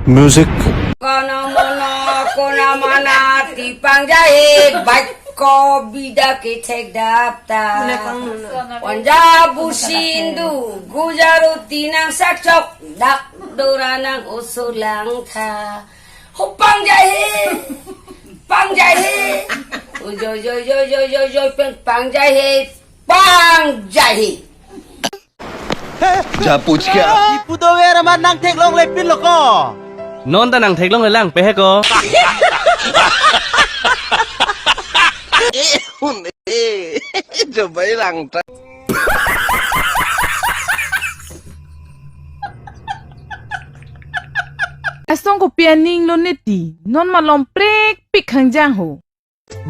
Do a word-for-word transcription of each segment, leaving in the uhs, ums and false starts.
Music. Kono mono kona mana ti pangjahe, bike ko bida ke thek dap ta. Wanja busindu gujaru tinang sakchok dak dora nang oso lang tha. Ho pangjahe, pangjahe. Ujoi joi joi joi joi joi pen pangjahe, pangjahe. Japuchka. Ipu dover amat nang theklongle pin lo ko. Non ta nang theklongle lang pehe ko. Jobai lang ta. Asong kopi aning lo neti, non malom prekpik hangjang ho.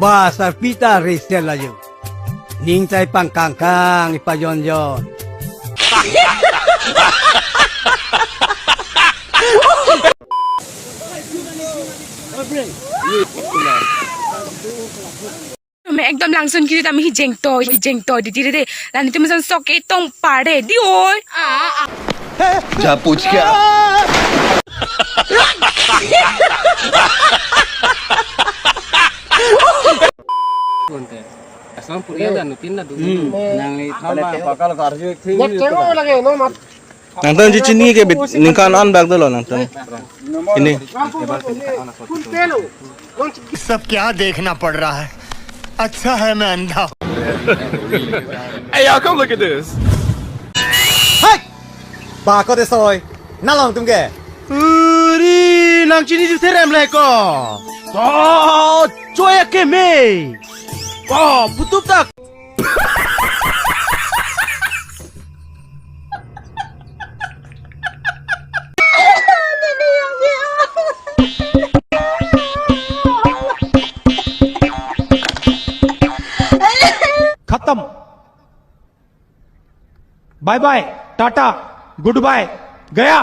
Ba sarpi ta resel ajo. Ning tai pangkangkang ipajonjon. Me ekdom langsun kiri tame hi jengto, hi jengto di tiri de. Lani tum san sok etong pare di oi. Japuchka. Konte. Asam puri ada nutin na dulu. Nang li thama pakal karju thing. Nangtum ji chini ke bit ningkan an bag dolo nangtum. Ini. ये सब क्या देखना पड़ रहा है? अच्छा है मैं अंधा हूँ। Hey, y'all, come look at this. Hey! Ba ko de soi. Na long tum ke. Uri, nang chini ju therem le ko. Ko, choya ke me. Ko, putup tak. खत्म। Bye bye, tata, good bye, गया।